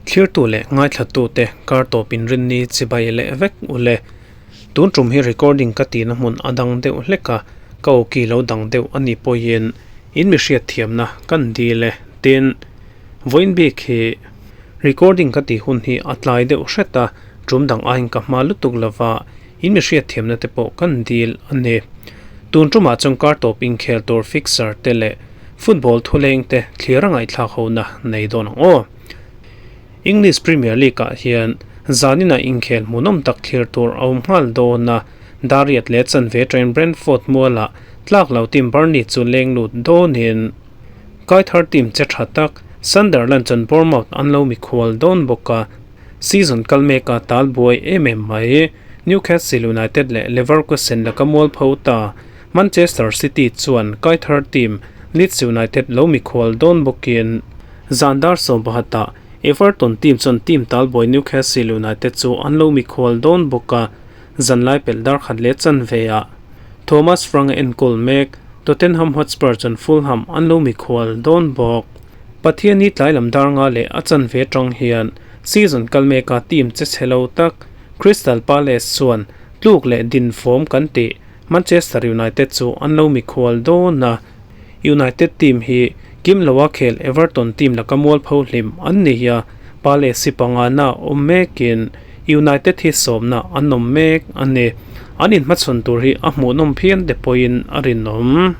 Thlirtu leh ngaithlatute kar tawp inrinni chibai leh vek ule. Tun tum hi recording ka tihna hmun a dang deuh hlek a, ka awki lo dang deuh a nih pawhin in mi hriatthiamna kan dil e. Tin, vawiin bik hi recording ka tih hun hi a tlai deuh hret a, tum dang aiin ka hma lutuk lova in mi hriatthiamna te pawh kan dil a ni. Tun tumah chuan kar tawp inkhel tur fixer te leh Football thuleng te thlir a ngaihthlak hona nei dawn ang aw. English Premier League ah hian zaninah inkhel hmuhnawm tak thlir tur a awm nghal dawn a, Dariat leh chanve train Brentford mualah tlak lo team Burnley chu leng lut dawnin Kaithar team che tha tak Sunderland chuan Bournemouth an lo mikhual dawn bawk a, season kal meka tal buai em em mai. Newcastle United leh Leverkusen laka mualpho ta Manchester City chuan Kaithar team Leeds United lo mikhual dawn bawkin zan dar 11ah Everton team chuan team talbuai Newcastle United chu an lo mikhual dawn bawk a, zanlai pelh dar khat leh chanveah Thomas Frank a enkawl mek Tottenham Hotspur chuan Fulham an lo mikhual dawn bawk. Pathianni tlai lam dar nga leh a chanve atang hian season kal meka team che chhe lo tak Crystal Palace chuan tluk leh din fawm kan tih Manchester United chu an lo mikhual dawn a, United team hi kim loa khel Everton team laka mualpho hlim an ni a, Palace hi pangana awm mekin United hi sawmna an awm mek a ni. An inhmachhawn tur hi a hmuhnawm phian te pawhin a rinawm.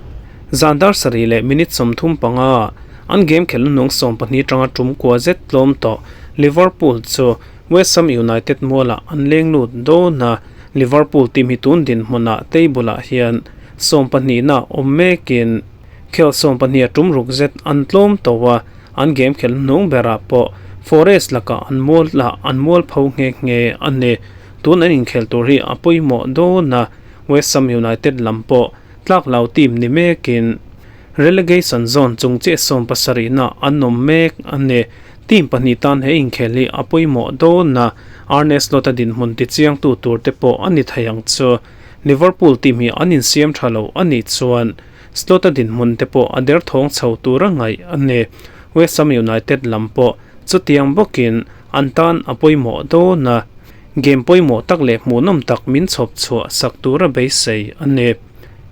Zan dar sarih leh minute 35 an game khelh hnung 12 atanga tum kua zet tlawm tawh Liverpool chu West Ham United mualah an leng lut dawn a, Liverpool team hi tun dinhmunah table-ah hian 12na awm mekin khel 12 a tum ruk zet an tlawm tawh a, an game khelh hnung berah pawh Forest lakah an mual lah an mual pho nghe nghe a ni. Tun an inkhel tur hi a pawimawh dawn a, West Ham United lam pawh tlak lo team ni mekin relegation zone chung chiah 70na an awm mek a ni. Team pahnih tan he inkhel hi a pawimawh dawn a, Arne Slot-a dinhmun tichiangtu tur te pawh a ni thei ang chu. Liverpool team hi an insiam tha lo a nih chuan Slot-a dinhmun te pawh a derthawng chho tur a ngaih a ni. West Ham United lam pawh chutiang bawkin an tan a pawimawh dawn a, game pawimawh tak leh hmuhnawm tak min chhawp chhuah sak tur a beisei a ni.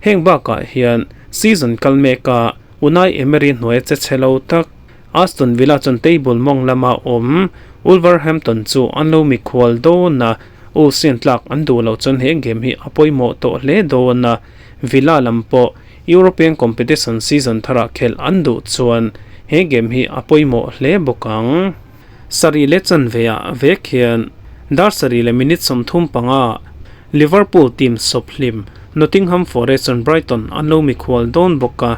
Heng bakah hian season kal meka Unai Emery hnuaia che chhe lo tak Aston Villa chuan table mawng lama awm Wolverhampton chu an lo mikhual dawn a, Olsen tlak an duh loh chuan he game hi a pawimawh tawh hle dawn a, Villa lam pawh European competition season tharah khelh an duh chuan he game hi a pawimawh hle bawk ang. Sarih leh chanveah vek hian dar sarih leh minute 35 Liverpool team sawp hlim Nottingham Forest chuan Brighton an lo mikhual dawn bawk a.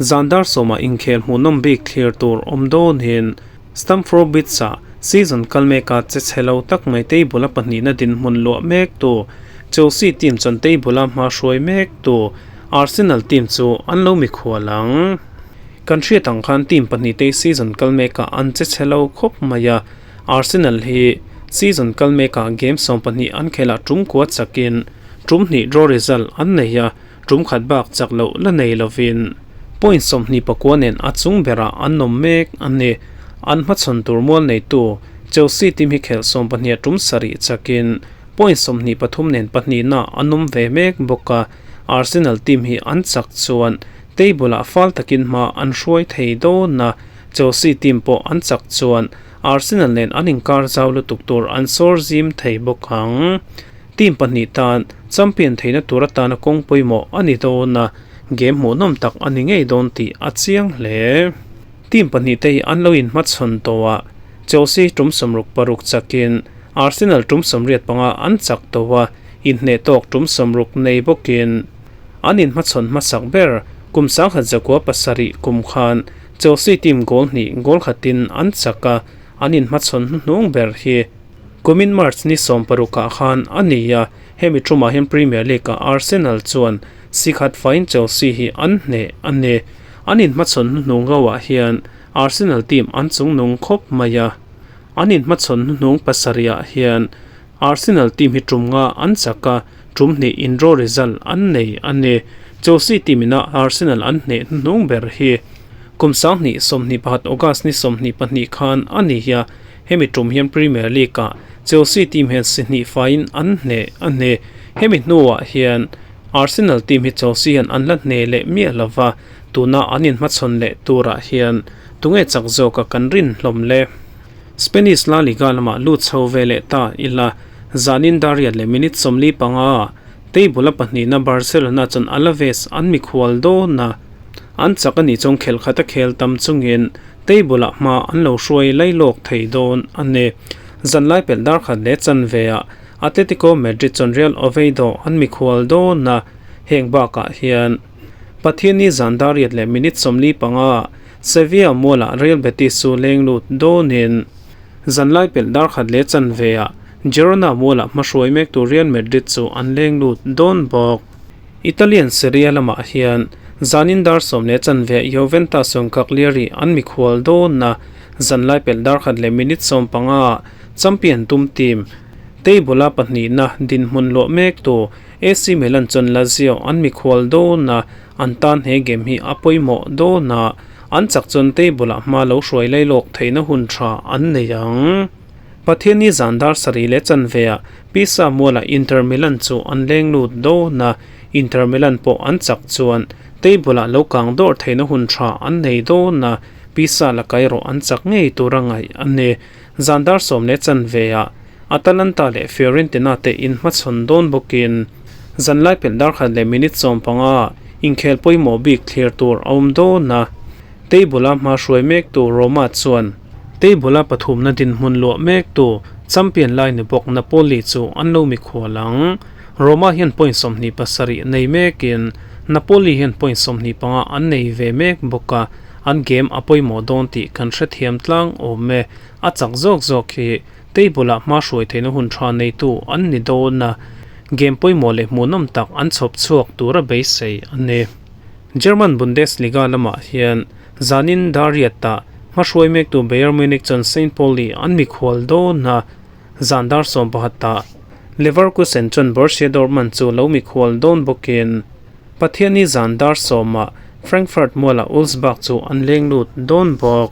Zan dar sawmah inkhel hmuhnawm bik thlir tur awm dawnin Stamford Bridge-ah season kal meka che chhe lo tak mai table-a pahnihna dinhmun luah mek tu Chelsea team chuan table-a hma hruai mek tu Arsenal team chu an lo mikhual ang. Kan hriat ang khan team pahnih te season kal mekah an che chhe lo khawp mai a, Arsenal hi season kal mekah game 12 an khelh ah tum kua chakin tum hnih draw result an nei a, tum khat bak chak loh la nei lovin point 29 nen a chung berah an awm mek a ni. An hmachhawn tur mual neitu Chelsea team hi khelh 12 tum sarih chakin point 23 nen pahnihna an awm ve mek bawk a, Arsenal team hi an chak chuan table-ah fal takin hma an hruai thei dawn a, Chelsea team pawh an chak chuan Arsenal nen an inkar zau lutuk tur an sawr zim thei bawk ang. Team pahnih tan champion theihna tur atana kawng pawimawh a ni dawn a, game hmuhnawm tak a ni ngei dawn tih a chiang hle. Team pahnih te hi an lo inhmachhawn tawh a, Chelsea tum 66 chakin Arsenal tum 85 an chak tawh a, inhneh tawk tum 60 nei bawkin an inhmachhawn hmasak ber kum 1907 kum khan Chelsea team goal hnih goal khatin an chak a, an inhmachhawn hnuhnung ber hi kumin March ni 16ah khan a ni a, hemi tumah hian Premier League-ah Arsenal chuan si khat fain Chelsea hi an hneh a ni. An inhmachhawn hnuhnung roah hian Arsenal team an chungnung khawp mai a, an inhmachhawn hnuhnung pasarihah hian Arsenal team hi tum nga an chak a, tum hnih in draw result an nei a ni. Chelsea team ina Arsenal an hneh hnuhnung ber hi kum 2021 August ni 22 khan a ni a, hemi tum hian Premier League ah Chelsea team hian si hnih faiin an hneh a ni. Hemi hnuah hian Arsenal team hi Chelsea hian an la hneh leh miah lova, tuna an inhmachhawn leh turah hian tunge chak zawka kan rin hlawm le? Spanish La Liga lamah lut chho ve leh ta ila, zanin dar riat leh minute 45 ah table a pahnihna Barcelona chuan Alaves an mikhual dawn a, an chak a nih chuan khelh khat a khel tam chungin table ah hma an lo hruai lai lawk thei dawn a ni. Zanlai pelh dar khat leh chanve ah Atletico Madrid chuan Real Oviedo an mikhual dawn a, heng bakah hian Pathianni zan dar riat leh minute 45 ah Sevilla mualah Real Betis chu leng lut dawnin zanlai pelh dar khat leh chanve ah Girona mualah hmahruai mektu Real Madrid chu an leng lut dawn bawk. Italian Serie A lamah hian zanin dar sawm leh chanve ah Juventus chuan Cagliari an mikhual dawn a, zanlai pelh dar khat leh minute 15 ah champion tum team table-a pahnihna dinhmun luah mektu AC Milan chuan Lazio an mikhual dawn a, An tan he game hi a pawimawh dawn a, an chak chuan table ah hma lo hruai lai lawk theihna hun tha an nei ang. Pathianni zan dar sarih leh chanve ah Pisa mualah Inter Milan chu an leng lut dawn a, Inter Milan pawh an chak chuan table ah lo kang dawr theihna hun tha an nei dawn a, Pisa la kai rawh an chak ngei tur a ngaih a ni. Zan dar sawm leh chanve ah Atalanta leh Fiorentina te inhmachhawn dawn bawkin zanlai pelh dar khat leh minute 15 inkhel pawimawh bik thlir tur a awm dawn a. Table-a hma hruai mektu Roma chuan table-a pathumna dinhmun luah mektu champion lai ni bawk Napoli chu an lo mikhual ang. Roma hian point 27 nei mekin Napoli hian point 25 an nei ve mek bawk a, an game a pawimawh dawn tih kan hrethiam tlang awm e. A chak zawk zawk hi table-ah hma hruai theihna hun tha neitu an ni dawn a, game pawimawh leh hmuhnawm tak an chhawp chhuak tura beisei a ni. German Bundesliga lamah hian zanin dar riatah hma hruai mektu Bayern Munich chuan Saint Pauli an mikhual dawn a, zan dar 11ah Leverkusen chuan Borussia Dortmund chu lo mikhual dawn bawkin Pathianni zan dar 10ah Frankfurt mualah Wolfsburg chu an leng lut dawn bawk.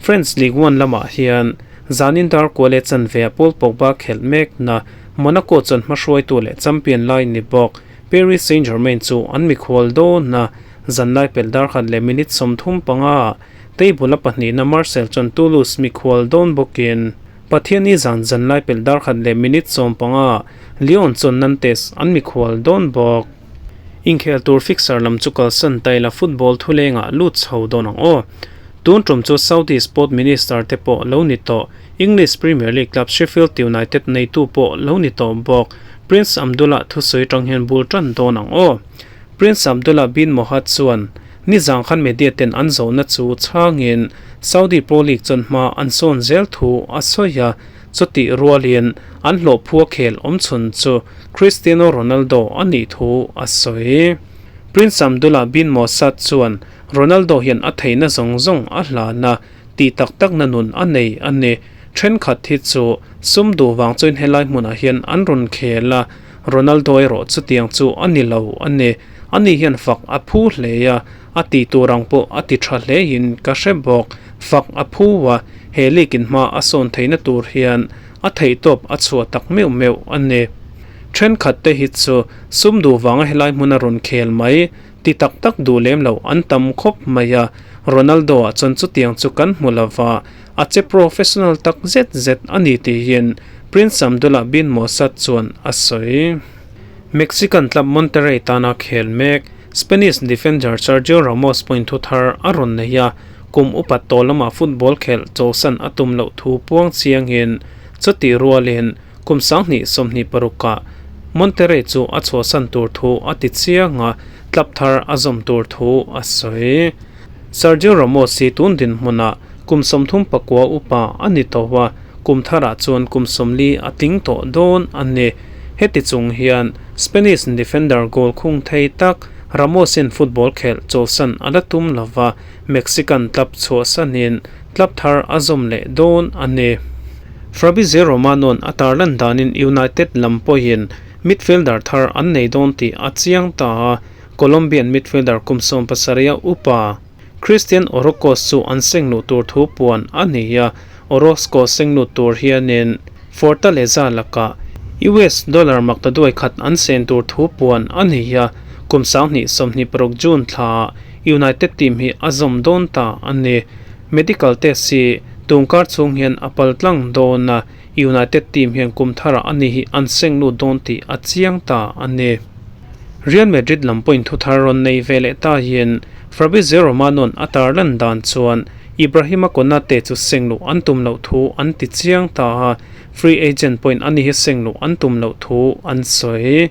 French Ligue 1 lamah hian zanin dar kua leh chanve ah Paul Pogba khelh mekna Monaco chuan hmahruaitu leh champion lai ni bawk Paris Saint-Germain chu an mikhual dawn a, zanlai pelh dar khat leh minute 35 ah table a pahnihna Marseille chuan Toulouse mikhual dawn bawkin Pathianni zan zanlai pelh dar khat leh minute 15 Lyon chuan Nantes an mikhual dawn bawk. Inkhel tur fixture lam chu kalsan taila football thulengah lut chho dawn ang aw. Tun tum chu Saudi Sport Minister te pawh lo ni tawh, English Premier League club Sheffield United neitu pawh lo ni tawh bawk Prince Abdullah thusawi tang hian bul tan dawn ang aw. Prince Abdullah bin Mohad chuan nizang khan media ten an zawhna chu chhangin Saudi Pro League chuan hma an sawn zel thu a sawi a, chutih rualin an hlawhphua khel awmchhun chu Cristiano Ronaldo a nih thu a sawi. Prince Abdullah bin Mossad chuan Ronaldo hian a theihna zawng zawng a hlan a, tih tak takna nun a nei a ni. Thenkhat hi chu sum duh vang chuin helai hmunah hian an rawn khel a, Ronaldo erawh chutiang chu a ni lo a ni. Ani hian fak a phu hle a, a tih tur ang pawh a ti tha hlein ka hre bawk. Fak a phu a, he league in hma a sawn theihna tur hian a theihtawp a chhuah tak meuh meuh a ni. Thenkhat te hi chu sum duh vanga helai hmuna rawn khel mai ti tak tak duh lem lo an tam khawp mai a, Ronaldo ah chuan chutiang chu kan hmu lova, a che professional tak zet zet a ni tiin Prince Abdullah bin Mossad chuan a sawi. Mexican club Monterrey tana khel mek Spanish defender Sergio Ramos pawhin thu thar a rawn nei a, kum upat tawh lamah football khelh chawlhsan a tum loh thu puang chiangin chutih rualin kum 2026 ah Monterrey chu a chhuahsan tur thu a ti chiang a, club thar a zawm tur thu a sawi. Sergio Ramos hi tun dinhmunah kum 39 upa a ni tawh a, kum tharah chuan kum 40 a tling tawh dawn a ni. Heti chung hian Spanish defender goal khung thei tak Ramos-in football khelh chawlhsan a la tum lova, Mexican club chhuahsanin club thar a zawm leh dawn a ni. Fabrizio Romano-a'n a tarlan danin United lam pawhin midfielder thar an nei dawn tih a chiang ta a. Colombian midfielder kum 70 a upa Christian Orozco chu an seng luh tur thu puan a ni a, Orozco seng lut tur hianin Fortaleza lakah US dollar maktaduai khat an sen tur thu puan a ni a, kum 2026 June thlaah United team hi a zawm dawn ta a ni. Medical test hi tungkar chhung hian a paltlang dawn a, United team hian kum tharah a ni hi an seng lut dawn tih a chiang ta a ni. Real Madrid lam pawhin thu thar rawn nei ve leh ta hian Fabrizio Romano-a'n a tarlan dan chuan Ibrahima Konate chu seng luh an tum loh thu an ti chiang ta a, free agent pawhin a ni hi seng luh an tum loh thu an sawi.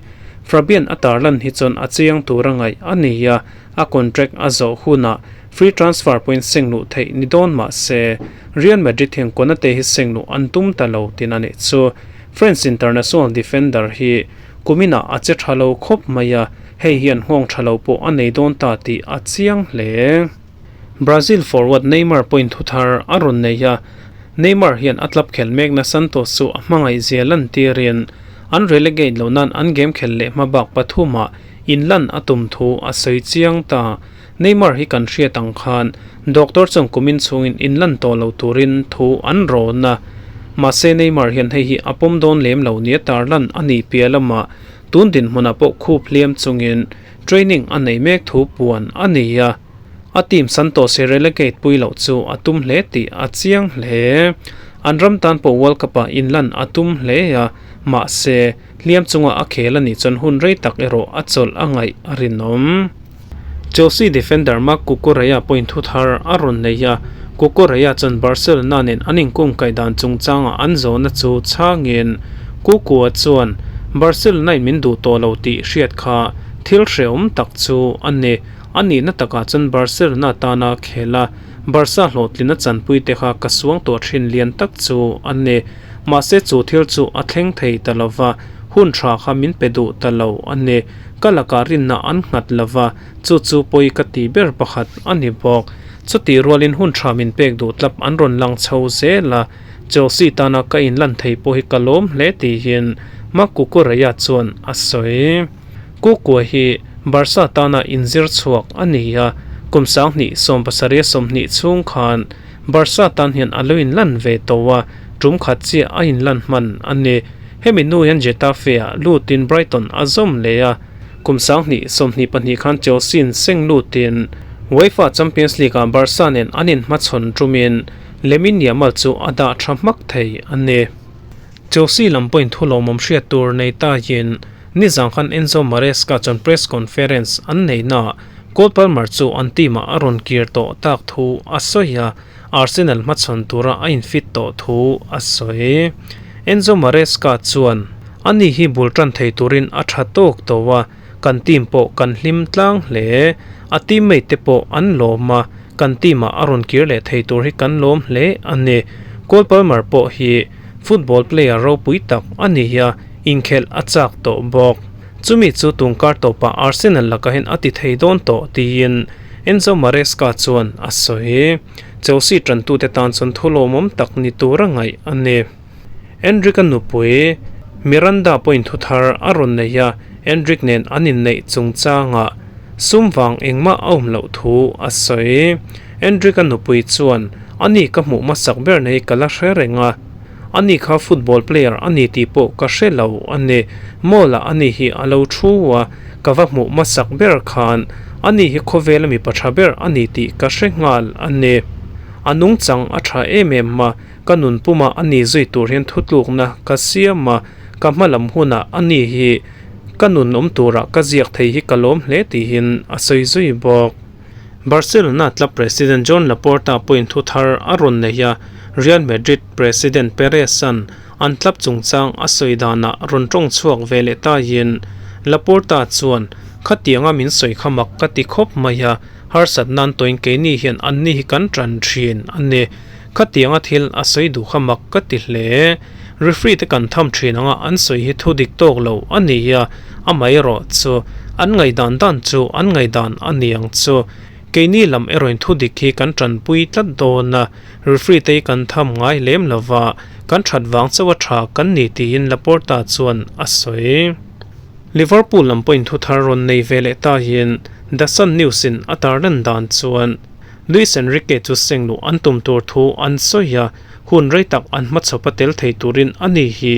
Fabian a tarlan hi chuan a chiang tur a ngaih a ni a, a contract a zawh hunah free transfer pawhin seng luh theih ni dawn mah se Real Madrid hian Konate hi seng luh an tum ta lo tin a nih chu. French international defender hi kuminah a che tha lo khawp mai a, hei hian nghawng tha lo pawh a nei dawn ta tih a chiang hle. Brazil forward Neymar pawhin thu thar a rawn nei a, Neymar hian a club khel mekna Santos chu a hmangaih zia lantirin an relegate loh nan an game khel leh hmabak pathumah inlan a tum thu a sawi chiang ta. Neymar hi kan hriat ang khan doctor chuan kumin chhungin inlan tawh lo turin thu an rawn a, mahse Neymar hian hei hi a pawm dawn lem lo nia tarlan a nih piah lamah tun dinhmunah pawh khup hliam chungin training a nei mek thu puan a ni a, a team Santos hi relegate pui loh chu a tum hle tih a chiang hle. An ram tan pawh World Cup-ah inlan a tum hle a, mahse hliam chunga a khel a nih chuan hun rei tak erawh a chawlh a ngaih a rinawm. Chelsea defender Marc Cucurella pawhin thu thar a rawn nei a, Cucurella chuan Barcelona nen an inkungkaih dan chungchangah an zawhna chu chhangin Cucu-a chuan Barcelona-in min duh tawh lo tih hriat kha thil hrehawm tak chu a ni. A nihna takah chuan Barcelona tana khel a, Barca hlawhtlina chanpui te kha ka suang tawh thin lian tak chu a ni. Mahse chu thil chu a thleng thei ta lova, hun tha kha min pe duh ta lo a ni. Ka lakah rinna an nghat lova, chu chu pawi ka ti ber pakhat a ni bawk. Chutih rualin hun tha min pek duh tlap an rawn lang chho zel a, Chelsea tana ka inlan thei pawh hi ka lawm hle tihin Makukureya chuan a sawi. Kukua hi Barca tana inzir chhuak a ni a, kum 2027 chhung khan Barca tan hian a lo inlan ve tawh a, tum khat chiah a inlan hman a ni. Hemi hnu hian Getafe-ah lutin Brighton a zawm leh a, kum 2022 khan Chelsea-in seng lutin UEFA Champions League-ah Barca nen an inhmachhawn tumin Lamine Yamal chu a dah tha hmak thei a ni. Chelsea lam pawhin thu lawmawm hriat tur nei tahin nizang khan Enzo Maresca chuan press conference an neihnaah Cole Palmer chu an team-ah a rawn kir tawh tak thu a sawi a, Arsenal hmachhawn tura a infit tawh thu a sawi. Enzo Maresca chuan, Ani hi bul tan thei turin a tha tawk tawh a, kan team pawh kan hlim tlang hle. A teammate te pawh an lawm a, kan team-ah a rawn kir leh thei tur hi kan lawm hle a ni. Cole Palmer pawh hi football player ropui tak a ni a, inkhelh a chak tawh bawk. Chumi chu tungkar tawpah Arsenal lakah hian a ti thei dawn tawh tiin Enzo Maresca chuan a sawi. Chelsea tantute tan chuan thu lawmawm tak ni tura ngaih a ni. Endrick-a nupui Miranda pawhin thu thar a rawn nei a, Endrick nen an inneih chungchangah sum vang engmah a awm loh thu a sawi. Endrick-a nupui chuan, Ani ka hmuh hmasak ber nei ka la hre reng a. Ani kha football player a ni tih pawh ka hre lo a ni. Mall-ah ani hi a lo thu a, ka va hmuh hmasak ber khan ani hi khawvela mipa tha ber a ni tih ka hre nghal a ni. A nungchang a tha em em a, ka nun puma a ni zui tur hian thutlukna ka siam a, ka hma lam hunah ani hi ka nun awm turah ka ziak thei hi ka lawm hle tihin a sawi zui bawk. Barcelona club president Joan Laporta pawhin thu thar a rawn nei a, Real Madrid president Perez-a'n an club chungchang a sawi danah rawn tawng chhuak ve leh taiin Laporta chuan, Khatianga min sawi kha mak ka ti khawp mai a, harsat nan tawhin keini hian anni hi kan tan thin a ni. Khatianga thil a sawi duh kha mak ka ti hle. Referee te kan tham thin anga an sawi hi thu dik tawk lo a ni a, amaherawh chu an ngaihdan dan chu an ngaihdan a ni ang chu. Keini lam erawhin thu dik hi kan tanpui tlat dawn a, referee te hi kan tham ngai lem lo va, kan that vang chauh a tha kan ni tiin Laporta chuan a sawi. Liverpool lam pawhin thuthar rawn nei ve leh tahin The Sun News-in a tarlan dan chuan Luis Enrique chu seng luh an tum tur thu an sawi a, hun rei tak an hmachhawpa tel thei turin ani hi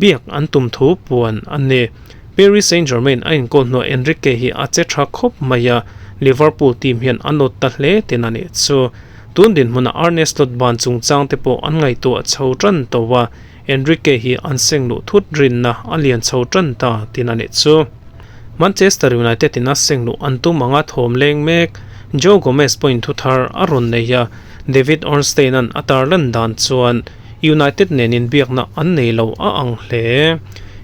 biak an tum thu puan a ni. Paris Saint-Germain a inkawl hnuah Enrique hi a che tha khawp mai a, Liverpool team hian an awt ta hle tin a nih chu. Tun dinhmunah Arne Slot ban chungchang te pawh an ngaihtuah chho tan tawh a, Enrique hi an seng luh thut rinna a lian chho tan ta tin a nih chu. Manchester United in a seng luh an tum anga thawm leng mek. Joe Gomez pawhin thuthar a rawn nei a, David Ornstein-a'n a tarlan dan chuan United nen inbiakna an nei lo a ang hle.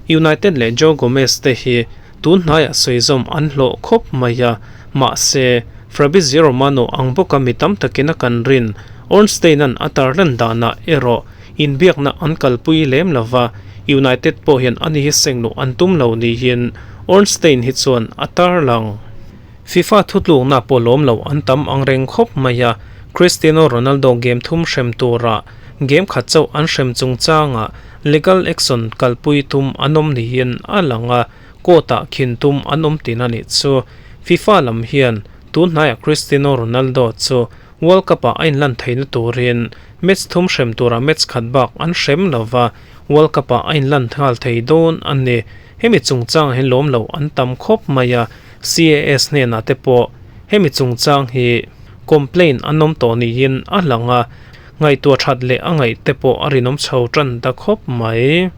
United leh Joe Gomez te hi tun hnaiah sawizawm an hlawh khawp mai a, mahse, Fabrizio Romano ang bawka mi tam takin a kan rin Ornstein-a'n a tarlan danah erawh inbiakna an kalpui lem lo va, United pawh hian ani hi seng luh an tum lo niin Ornstein hi chuan a tarlang. FIFA thutlukna pawh lawm lo an tam ang reng khawp mai a, Cristiano Ronaldo game thum hrem tura game khat chauh an hrem chungchangah legal action kalpui tum an awm niin a lang a, court-ah khin tum an awm tin a nih chu. FIFA lam hian tun hnaiah Cristiano Ronaldo chu World Cup-ah a inlan theihna turin match thum hrem turah match khat bak an hrem lo va, World Cup-ah a inlan nghal thei dawn a ni. Hemi chungchangah hian lawm lo an tam khawp mai a, CAS hnenah te pawh hemi chungchang hi complaint an awm tawh niin a lang a, ngaihtuah that leh a ngaih te pawh a rinawm chho tan ta khawp mai.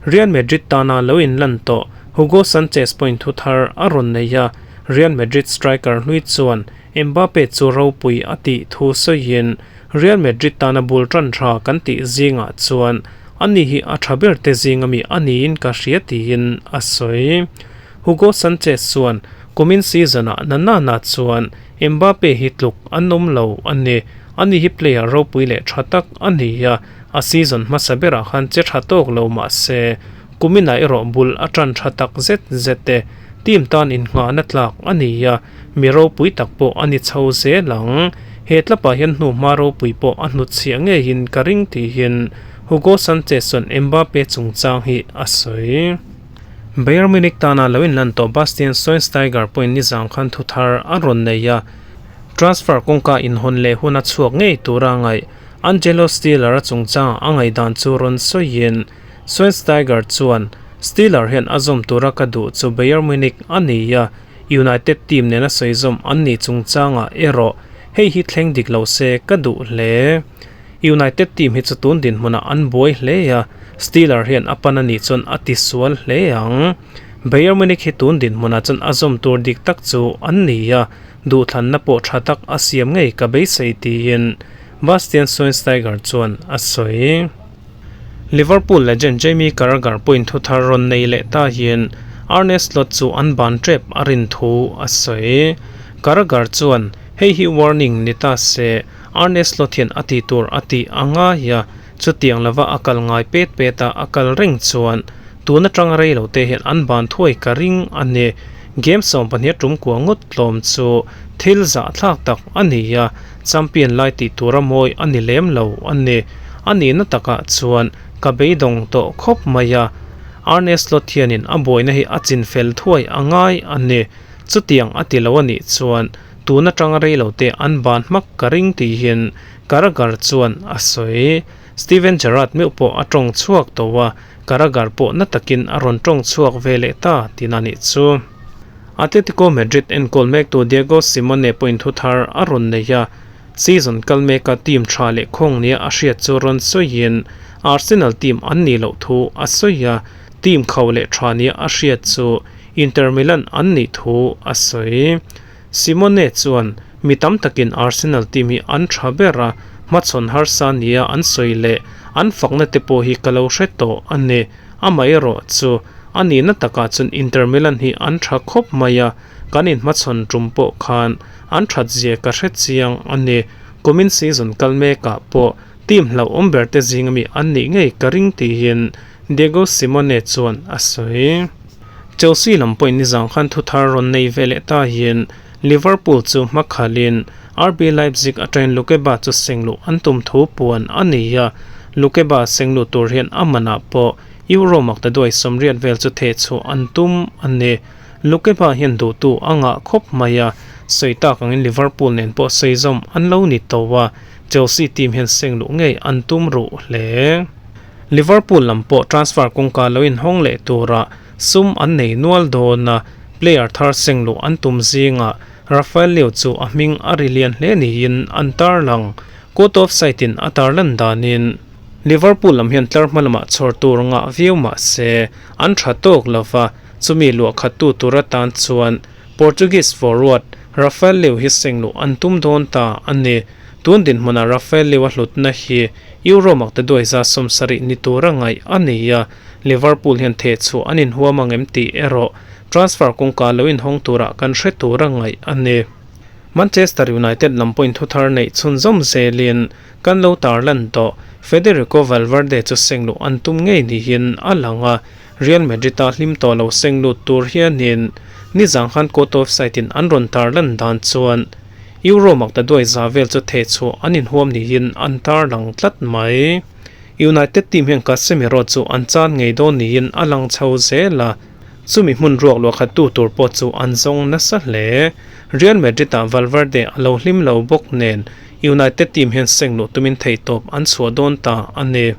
Real Madrid tana lo inlan tawh Hugo Sanchez pawhin thu thar a rawn nei a, Real Madrid striker hlui chuan Mbappe chu ropui a tih thu sawiin Real Madrid tana bul tan tha kan tih zingah chuan ani hi a tha ber te zing ami a niin ka hria tiin a sawi. Hugo Sanchez chuan kumin season-ah na nana chuan Mbappe hi tluk an awm lo a ni. Ani hi player ropui leh tha tak a ni a, a season hmasa berah khan che tha tawk lo mah se kuminah erawh bul a tan tha tak zet zet e. Team tan innghahna tlak a ni a. Mi ropui tak pawh a ni chho zel ang. He tlapah hian hnuhma ropui pawh a hnutchhiah ngeiin ka ring tihin Hugo Sanchez chuan Mbappe chungchang hi a sawi. Bayern Munich tana lo inlan tawh Bastian Schweinsteiger pawhin nizang khan thuthar a rawn nei a, transfer kawngka inhawn leh hun a chhuak ngei tura ngaih Angelo Stiller-a chungchangah a ngaihdan chu rawn sawiin Schweinsteiger chuan, Stiller hian a zawm tura ka duh chu Bayern Munich a ni a, United team nena sawizawm an nih chungchangah erawh hei hi thleng dik lo se ka duh hle. United team hi chu tun dinhmunah an buai hle a, Stiller hian a pan a nih chuan a tisual hle ang. Bayern Munich hi tun dinhmunah chuan a zawm tur dik tak chu an ni a, duhthlanna pawh tha tak a siam ngei ka beisei tiin Bastian Schweinsteiger chuan a sawi. Liverpool legend Jamie Carragher pawhin thuthar rawn nei leh ta hian Arne Slot chu an ban tep a rin thu a sawi. Carragher chuan, Hei hi warning ni ta se, Arne Slot hian a tih tur a tih a ngai a, chutiang lova a kal ngai pet pet a a kal reng chuan tun atanga rei lo te hian an ban thuai ka ring a ni. Game 12 tum kua ngawt tlawm chu thil zahthlak tak a ni a, Champion lai tih tura mawi a ni lem lo a ni. A nihna takah chuan ka beidawng tawh khawp mai a, Arne Slot hianin a buaina hi a chin fel thuai a ngai a ni. Chutiang a ti lo a nih chuan tun atanga rei lo te an ban hmak ka ring tihin Carragher chuan a sawi. Steven Gerrard meuh pawh a tawng chhuak tawh a, Carragher pawh na takin a rawn tawng chhuak ve leh ta tihna nih chu. Atletico Madrid enkawl mektu Diego Simeone pawhin thuthar a rawn nei a, season kal meka team tha leh khawng nia a hriat chu rawn sawiin Arsenal team an nih loh thu a sawi a, team khau leh tha nia a hriat chu Inter Milan an nih thu a sawi. Simeone chuan, Mi tam takin Arsenal team hi an tha ber a, hmachhawn harsa nia an sawi leh an fakna te pawh hi ka lo hre tawh a ni. Amaherawh chu, a nihna takah chuan Inter Milan hi an tha khawp mai a, kan inhmachhawn tum pawh khan an that zia ka hre chiang a ni. Kumin season kal mekah pawh team hlauhawm ber te zing ami an nih ngei ka ring tiin Diego Simeone chuan a sawi. Chelsea lam pawhin nizang khan thuthar rawn nei ve leh ta hian Liverpool chu hmakhalin RB Leipzig atangin Lukeba chu sengluh an tum thu puan a ni a, Lukeba sengluh tur hian a manah pawh. Euro maktaduai 80 vel chu thehchhuah an tum a ni. Lukeba hian duhtu a ngah khawp mai a, sawi tak angin Liverpool nen pawh sawi zawm an lo ni tawh a, Chelsea team hian seng luh ngei an tum ruh hle. Liverpool lam pawh transfer kawngka lo inhawng leh turah sum an nei nual dawn a, player thar seng luh an tum zingah Rafael Leao chu a hming a ri lian hle niin an tarlang. Court of Sight-in a tarlan danin Liverpool lam hian tlar hma lamah chhawr tur ngah viau mah se an tha tawk lo va, chumi luah khattu tur atan chuan Portuguese forward Rafael Leao hi seng luh an tum dawn ta a ni. Tun dinhmunah Rafael Leao a hlutna hi Euro maktaduai 70 ni tura ngaih a ni a, Liverpool hian thehchhuah an inhuam ang em tih erawh transfer kawngka lo inhawng turah kan hre tura ngaih a ni. Manchester United lam pawhin thuthar neih chhunzawm zelin kan lo tarlan tawh. Federico Valverde chu seng luh an tum ngei niin a lang a, Real Madrid-a hlim tawh lo seng lut tur hianin nizang khan court of site-in an rawn tarlan dan chuan Euro maktaduai za vel chu thehchhuah an inhuam niin an tarlang tlat mai. United team hian Casemiro chu an chan ngei dawn niin a lang chho zel a, chumi hmun ruak luah khattu tur pawh chu an zawng nasa hle. Real Madrid-ah Valverde a lo hlim lo bawk nen United team hian seng luh tumin theihtawp an chhuah dawn ta a ni.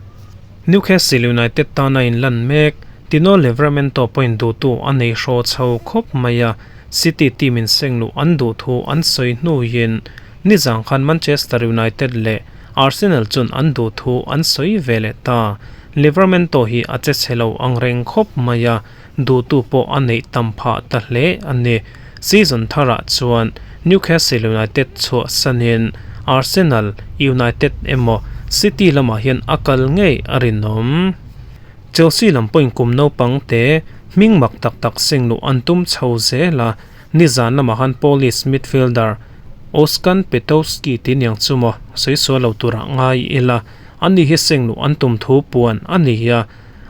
Newcastle United tana inlan mek, Tino Livramento pawhin duhtu a nei hraw chho khawp mai a, City team in seng luh an duh thu an sawi hnuin nizang khan Manchester United leh Arsenal chuan an duh thu an sawi ve leh ta. Livramento hi a che chhe lo ang reng khawp mai a, duhtu pawh a neih tam phah ta hle a ni. Season tharah chuan Newcastle United chhuahsanin Arsenal, United emaw City lamah hian a kal ngei a rinawm. Chelsea lam pawhin kum naupang te hming mak tak tak seng luh an tum chho zel a, nizan lamah khan Polish midfielder Oskan Petowski tih niang chu maw sawi sual lo turah ngai ila, ani hi seng luh an tum thu puan a ni a.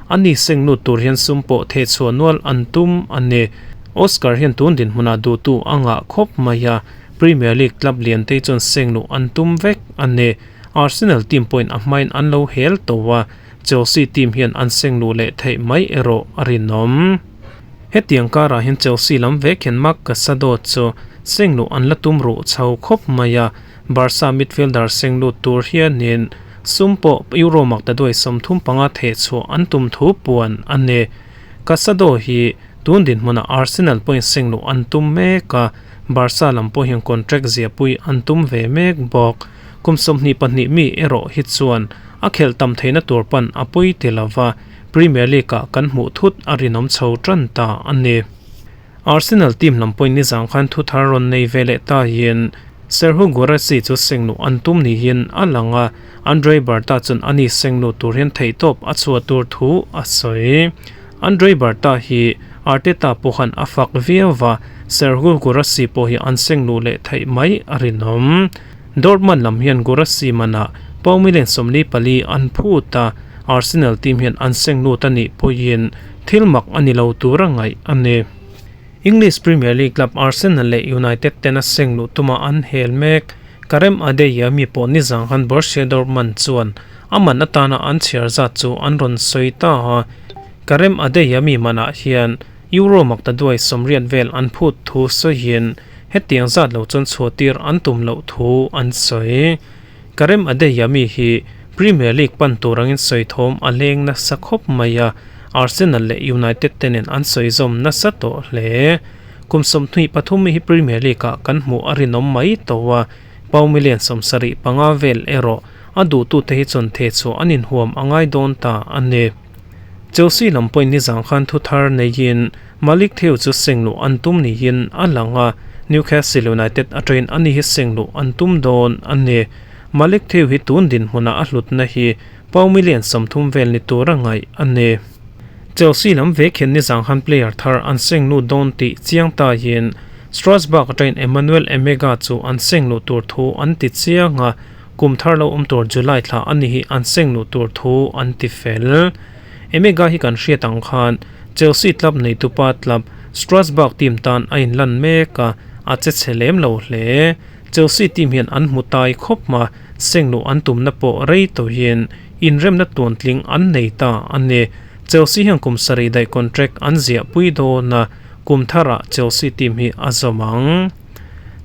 A ni seng lut tur hian sum pawh theh chhuah nual an tum a ni. Oscar hian tun dinhmunah duhtu a ngah khawp mai a, Premier League club lian te chuan seng luh an tum vek a ni. Arsenal team pawhin a hmain an lo hel tawh a, Chelsea team hian an seng luh leh theih mai erawh a rinawm. Hetiang karah hian Chelsea lam vek hian Marc Casado chu seng luh an la tum ruh chho khawp mai a, Barca midfielder seng lut tur hianin sum pawh Euro maktaduai 35 theh chhuah an tum thu puan a ni. Casado hi tun dinhmunah Arsenal pawhin seng luh an tum mek a, Barca lam pawh hian contract ziahpui an tum ve mek bawk. Kum 22 mi erawh hi chuan a khelh tam theihna tur pan a pawi ti lova, Premier League-ah kan hmuh thut a rinawm chho tan ta a ni. Arsenal team lam pawhin nizang khan thu thar rawn nei ve leh ta hian Serhou Guirassy chu seng luh an tum niin a lang a, Andre Berta chuan ani seng luh tur hian theihtawp a chhuah tur thu a sawi. Andre Berta hi Arteta pawhan a fak viau va, Serhou Guirassy pawh hi an seng luh leh theih mai a rinawm. Dortmund lam hian Guirassy manah pau million 44 an phut a, Arsenal team hian an seng lut a nih pawhin thil mak a ni lo tur a ngaih a ni. English Premier League club Arsenal leh United ten a seng luh tuma an hel mek. Karem Adeyemi pawh nizang khan Borussia Dortmund chuan a man atana an chhiar zat chu an rawn sawi ta a. Karem Adeyemi manah hian Euro maktaduai 80 vel an phut thu sawiin hetiang zat lo chuan chhuahtir an tum loh thu an sawi. Karem Adeyemi hi Premier League pan tur angin sawi thawm a leng nasa khawp mai a, Arsenal leh United te nen an sawi zawm nasa tawh hle. Kum 23 mi hi Premier League-ah kan hmuh a rinawm mai tawh a, pau million 75 vel erawh a duhtute hi chuan thehchhuah an inhuam a ngai dawn ta a ni. Chelsea lam pawhin nizang khan thu thar neiin Malick Thiaw chu seng luh an tum niin a lang a, Newcastle United atangin ani hi seng luh an tum dawn a ni. Malick Thiaw hi tun dinhmunah a hlutna hi pau million 30 vel ni tura ngaih a ni. Chelsea lam vek hian nizang khan player thar an seng lut dawn tih chiang tahin Strasbourg atangin Emmanuel Emegha chu an seng luh tur thu an ti chiang a, kum thar lo awm tur July thla a ni hi an seng luh tur thu an ti fel. Emegha hi kan hriat ang khan Chelsea club neitupa club Strasbourg team tan a inlan mek a, a che chhe lem lo hle. Chelsea team hian an hmu tai khawp ma, seng luh an tumna pawh rei tawhin inremna tuantling an nei ta a ni. Chelsea hian kum sarih daih contract an ziah pui dawn a, kum tharah Chelsea team hi a zawm ang.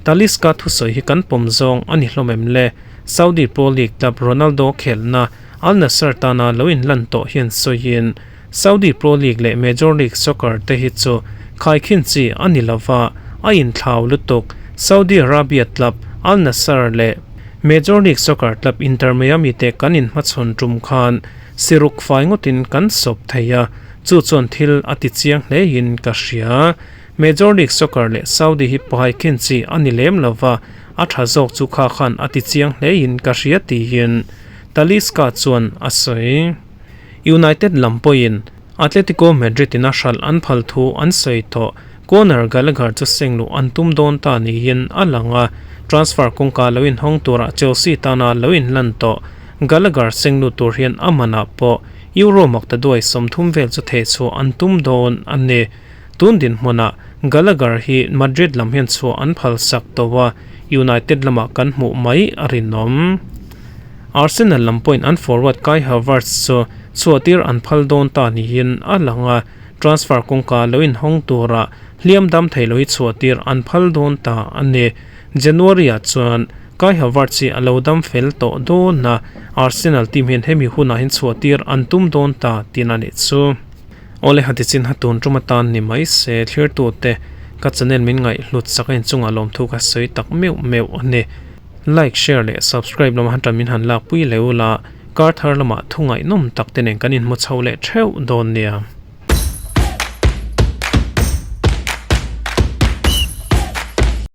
Talisca thusawi hi kan pawm zawng a ni hlawm em le? Saudi Pro League club Ronaldo khelhna Al Nassr tana lo inlan tawh hian sawiin, Saudi Pro League leh Major League Soccer te hi chu khaikhin chi a ni lova, a inthlau lutuk. Saudi Arabia club Al Nassr leh Major League Soccer club Inter Miami te kan inhmachhawn tum khan siruk fai ngawtin kan sawp thei a, chu chuan thil a ti chiang hlein ka hria. Major League Soccer leh Saudi hi pahaikhin chi a ni lem lova, a tha zawk chu kha khan a ti chiang hlein ka hria tiin Talisca chuan a sawi. United lam pawhin Atletico Madrid in a hralh an phal thu an sawi tawh. Conor Gallagher chu seng luh an tum dawn ta niin a lang a, transfer kawngka lo inhawng turah Chelsea tana lo inlan tawh. Gallagher seng lut tur hian a manah pawh Euro maktaduai 30 vel chu thehchhuah an tum dawn a ni. Tun dinhmunah Gallagher hi Madrid lam hian chhuah an phal sak tawh a, United lamah kan hmuh mai a rinawm. Arsenal lam pawhin an forward Kai Havertz chu chhuahtir an phal dawn ta niin a lang a, transfer kawngka lo inhawng tura hliam dam thei lo hi chhuahtir an phal dawn ta a ni. January-ah chuan Kai Havertz hi a lo dam fel tawh dawn a, Arsenal team hian hemi hunah hian chhuahtir an tum dawn ta tihna a nih chu. Awle hati chin ha tun tum atan ni mai se thlirtute ka channel min ngaihhlut sak a inchungah lawmthu ka sawi tak meuh meuh a ni. Like, share leh subscribe lama han tan min han lakpui leh ula, kar thar lamah thu ngaihnawm tak te nen kan inhmu chho leh theuh dawn nia.